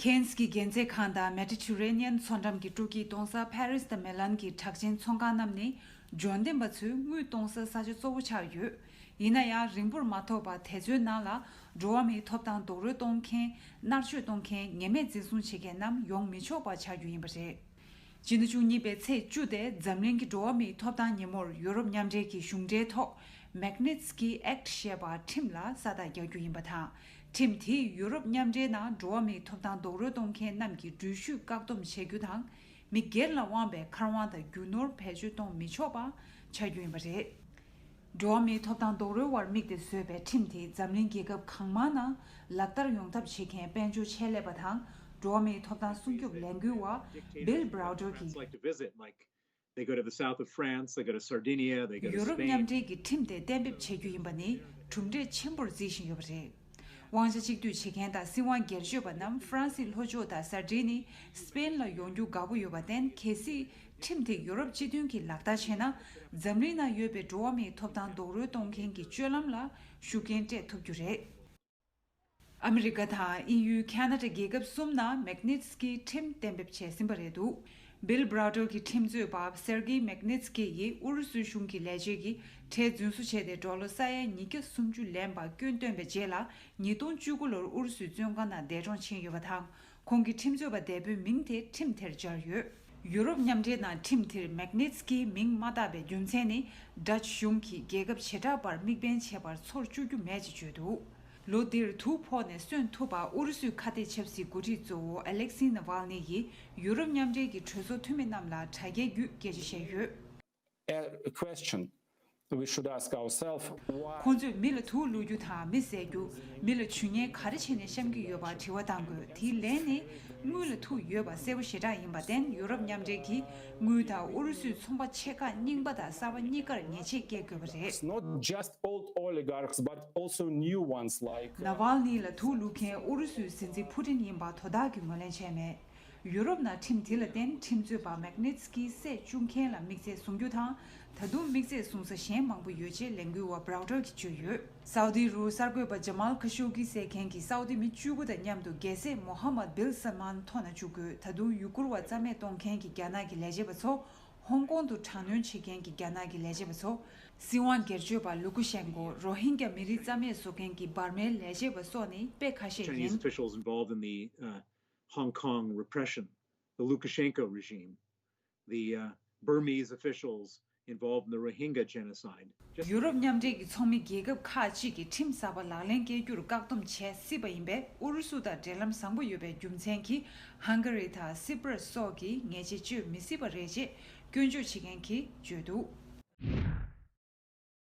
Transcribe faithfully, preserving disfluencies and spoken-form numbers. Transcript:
ཁེན་སི་གི་རྒྱལ་རྩེད་ཁང་དང་མེ་ཏི་ཊི་རེ་ནི་ཡན་མཚོ་འགྲམ་གྱི་སྤྲོ་སྐྱིད་གཏོང་ས་ཕ་རི་སི་དང་མེ་ལན་གྱི་གྲགས་ཅན་ཚོང་ཁང་རྣམས་ནི་འབྱོར་ལྡན་པ་ཚོའི་དངུལ་གཏོང་ས་ས་ཆ་གཙོ་བོ་ཆགས་ཡོད། ཡིན་ན་ཡང་རིང་པོར་མ་ཐོགས་པར་དེ་ཚོའི་ནང་ལ་འགྲོ་བ་མིའི་ཐོབ་ཐང་རྡོག་རོལ་གཏོང་མཁན། མནར་གཅོད་གཏོང་མཁན། ཉེས་མེད་འཛིན་བཟུང་བྱེད་མཁན་རྣམས་ཡོང་མི་ཆོག་པ་ཆགས་རྒྱུ་ཡིན་པ་རེད། སྤྱི་ཟླ་བཅུ་གཉིས་པའི་ཚེས་བཅུ་སྟེ་འཛམ་གླིང་གི་འགྲོ་བ་མིའི་ཐོབ་ཐང་ཉིན་མོར་ཡུ་རོབ་མཉམ་འབྲེལ་གྱི་གཞུང་འབྲེལ་ཐོག་Magnitsky Act ཞེས་པ་ཁྲིམས་ལ་ས་རྟགས་རྒྱག་རྒྱུ་ཡིན་པ་དང་། ཁྲིམས་དེས་ཡུ་རོབ་མཉམ་འབྲེལ་ནང་འགྲོ་བ་མིའི་ཐོབ་ཐང་རྡོག་རོལ་གཏོང་མཁན་རྣམས་ཀྱི་འགྲུལ་བཞུད་བཀག་སྡོམ་བྱེད་རྒྱུ་དང་། མི་སྒེར་ལ་དབང་བའི་མཁར་དབང་དང་རྒྱུ་ནོར་བེད་སྤྱོད་གཏོང་མི་ཆོག་པ་ཆགས་རྒྱུ་ཡིན་པ་རེད། འགྲོ་བ་མིའི་ཐོབ་ཐང་རྡོག་རོལ་བར་དམིགས་ཏེ་བཟོས་པའི་ཁྲིམས་དེ་འཛམ་གླིང་རྒྱལ་ཁབ་གང་མང་ནང་ལག་བསྟར་ཡོང་ཐབས་བྱེད་མཁན་དཔལ་འབྱོར་ཆེད་ལས་པ་དང་འགྲོ་བ་མིའི་ཐོབ་ཐང་སྲུང་སྐྱོབ་ལས་འགུལ་བ་Bill Browder གྱིས། Like to visit, like they go to the south of France, they go to Sardinia, they go to Spain. ཡུ་རོབ་མཉམ་འབྲེལ་གྱི་ཁྲིམས་དེ་གཏན་འབེབས་བྱེད་རྒྱུ་ཡིན་པ་ནི་གྲུབ་འབྲས་ཆེན་པོར་བརྩི་བཞིན་ཡོད་པ་རེད། དབང་ཆ་གཅིག་སྡུད་བྱེད་མཁན་དང་སྲིད་དབང་སྒེར་གཅོད་པ་རྣམས་ཧྥ་རན་སིའི་ལྷོ་ཕྱོགས་དང་སར་ཌི་ནི། སི་པེན་ལ་ཡོང་རྒྱུ་དགའ་པོ་ཡོད་པར་བརྟེན། གལ་སྲིད་ཁྲིམས་དེ་ཡུ་རོབ་སྤྱི་མཐུན་གྱིས་ལག་བསྟར་བྱས་ན། འཛམ་གླིང་ནང་ཡོད་པའི་འགྲོ་བ་མིའི་ཐོབ་ཐང་རྡོག་རོལ་གཏོང་མཁན་གྱི་སྤྱོད་ལམ་ལ་ཤུགས་རྐྱེན་སྤྲད་ཐུབ་རྒྱུ་རེད། ཨ་མི་རི་ཀ་དང་དབྱིན་ཡུལ། ཁ་ན་ཌ་རྒྱལ་ཁབ་གསུམ་ནང་མེག་ནིས་ཀི་ཁྲིམས་གཏན་འབེབས་བྱས་ཟིན་པ་རེད་འདུག Bill Browder གྱི་ཁྲིམས་རྩོད་པ་སེར་གི་མེག་ནིས་ཀི་ཡིས་ཨུ་རུ་སུའི་གཞུང་གི་ལས་བྱེད་ཀྱི་ཁྲལ་རྫུན་བཟོ་བྱས་ཏེ་ཌོ་ལར་ས་ཡ་ཉིས་བརྒྱ་སུམ་ཅུ་ལེན་པ་སྐྱོན་བཏོན་པའི་རྗེས་ལ། ཉིས་སྟོང་བཅུ་དགུ་ལོར་ཨུ་རུ་སུའི་བཙོན་ཁང་ནང་འདས་གྲོངས་ཕྱིན་ཡོད་པ་དང་། ཁོང་གི་ཁྲིམས་རྩོད་པ་འདས་པོའི་མིང་དེ་ཁྲིམས་དེར་སྦྱར་ཡོད། ཡུ་རོབ་མཉམ་འབྲེལ་ནང་ཁྲིམས་དེར་མེག་ནིས་ཀིའི་མིང་མ་བཏགས་པའི་རྒྱུ་མཚན་ནི། ཌ་ཅི་གཞུང་གིས་རྒྱལ་ཁབ་བྱེ་བྲག་པར་དམིགས་འབེན་བྱས་པར་ཚོར་བཅུག་རྒྱུ་མེད་ཅེས་བརྗོད་འདུག་ལོ་འདིར་དུག་ཕོག་ནས་གསོན་ཐུབ་པ་ཨུ་རུ་སུའི་ཁ་གཏད་ཆབ་སྲིད་འགོ་ཁྲིད་གཙོ་བོ་ཨ་ལེག་སི་ནཱ་ཝལ་ནི་ཡིས་ཡུ་རོབ་མཉམ་འབྲེལ་གྱི་གྲོས་ཚོགས་འཐུས་མི་རྣམས་ལ་དྲ་རྒྱའི་བརྒྱུད་སྐད་ཆ་བཤད་ཡོད། A question we should ask ourselves, why? ཁོང་ཚོས་མི་ལ་དུག་བླུགས་རྒྱུ་དང་མི་བསད་རྒྱུ། མི་ལ་ཇུས་ངན་ག་རེ་བྱས་ནས་བཤམས་ཀྱི་ཡོད་པ་དྲི་བ་བཏང་དགོས། དེའི་ལན་ནི། དངུལ་ལ་ཐུག་ཡོད་པ་གསལ་པོ་ཞེ་དྲག་ཡིན་པར་བརྟེན། ཡུ་རོབ་མཉམ་འབྲེལ་གྱིས་དངུལ་དང་ཨུ་རུ་སུའི་ཚོང་པ་ཆེ་ཁག་རྙིང་པ་དང་གསར་པ་གཉིས་ཀར་ཉེས་ཆད་བཀལ་དགོས་པ་རེད། It's not just old oligarchs, but also new ones like, uh, ནཱ་ཝལ་ནི་ལ་དུག་བླུགས་མཁན་ཨུ་རུ་སུའི་སྲིད་འཛིན་ཕུ་ཏིན་ཡིན་པ་དོ་བདག་གིས་ངོས་ལེན་བྱས་མེད། ཡུ་རོབ་ནང་ཁྲིམས་དེ་ལ་བརྟེན། ཁྲིམས་རྩོད་པ་མེག་ནིས་ཀིའི་སྲས་བཅུག་མཁན་ལ་དམིགས་བསལ་བཟུང་རྒྱུ་དང་། ད་དུང་དམིགས་བསལ་བཟུང་ས་གཞན་མང་པོ་ཡོད་ཅེས་ལས་འགུལ་བ་Browder གྱིས་བརྗོད་ཡོད། སའུ་ཏི་རུ་གསར་འགོད་པ་ཇ་མལ་ཁ་ཤོ་ཀི་ཟེར་མཁན་གྱིས་སའུ་ཏི་མི་བཅུ་དགུ་དང་མཉམ་དུ་རྒྱལ་སྲས་མོ་ཧམ་མད་བིལ་སལ་མཱན་ཐོག་ན་བཅུག་དགོས། ད་དུང་ཡུ་གུར་བ་རྩ་མེད་གཏོང་མཁན་གྱི་རྒྱ་ནག་གི་ལས་བྱེད་པ་ཚོ། ཧོང་ཀོང་དུ་དྲག་གནོན་བྱེད་མཁན་གྱི་རྒྱ་ནག་གི་ལས་བྱེད་པ་ཚོ། སྲིད་དབང་སྒེར་གཅོད་པ་ལུ་ཀུ་ཤན་ཀོ། རོ་ཧིན་གྱ་མི་རིགས་རྩ་མེད་བཟོ་མཁན་གྱི་འབར་མའི་ལས་བྱེད་པ་སོགས་ནི་དཔེ་ཁ་ཤས་ཡིན། Chinese officials involved in the, uh, Hong Kong repression, the Lukashenko regime, the, uh, Burmese officials involved in the Rohingya genocide. Just ཡུ་རོབ་མཉམ་འབྲེལ་གྱི་ཚོགས་མི་རྒྱལ་ཁབ་ཁག་ཅིག་གིས་ཁྲིམས་གསར་པ་ལག་ལེན་བཀལ་རྒྱུར་བཀག་སྡོམ་བྱེད་སྲིད་པ་ཡིན་པས། ཨུ་རུ་སུ་དང་འབྲེལ་ལམ་བཟང་པོ་ཡོད་པའི་རྒྱུ་མཚན་གྱིས། ཧང་ག་རི་དང་སི་པྲ་སི་སོགས་ཀྱིས་ཉེས་ཆད་གཅོད་མི་སྲིད་པ་རེད་ཅེས་སྐྱོན་བརྗོད་བྱེད་མཁན་གྱིས་བརྗོད་འདུག